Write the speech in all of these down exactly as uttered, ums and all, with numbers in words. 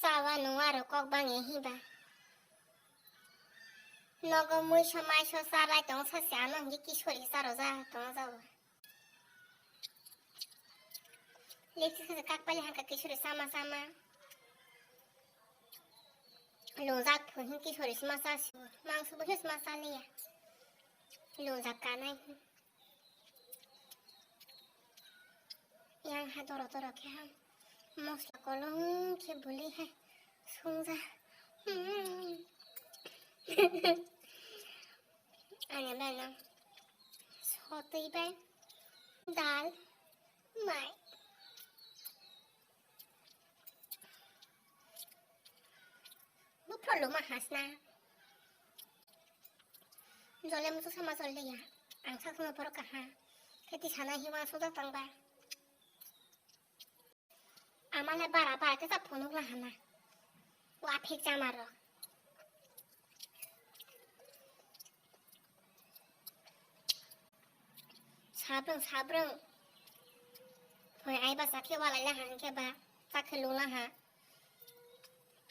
Chawa nung aro kok bangya hiba. Nogo muiso maiso charlai tong sasi ano hingke kisori charojak tong jao. Lipstick se kakpali hangka kisori sama sama. Lungjak phu hin kisori sima chasi. Mangso bo sima chaliya. Lungjak kanai. Yang ha doro doro khe ha. Mosla kolong khe buli hai sungja. Hmm. Ani bana sotwi bai dal mai. Buphro luma hasna. Jole musu sama jol liya. Ang sak sama borok kaha. Kheti sana hiwa suda tangba. Amale bara bara kesa phunuk la hana. Wa phik chamaro. Sabrung sabrung. Phoi ai ba sakhe walai la hangkhe ba. Sakhe lula ha.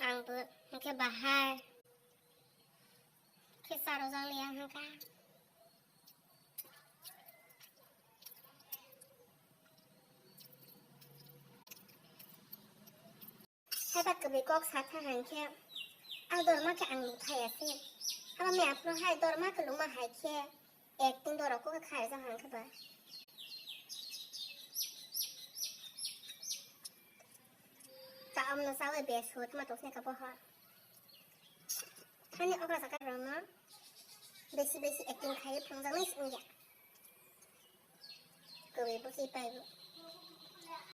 Ang bo hangkhe ba hai. Khe saro jang liya hangkha. Haiba kwbwi kok sa tha hangkhe, a dorma khe ang nuthai ya se. Abo me aphuru hai dorma kwlwngma hai khe, acting dorok kok khe khaijak hangkhe ba. Ta amno sawi be sut ma tokse ka bohor. Thani okra saka rokno besi besi acting khai phunukjaknai se wngya. Kwbwi bwkhe paibo.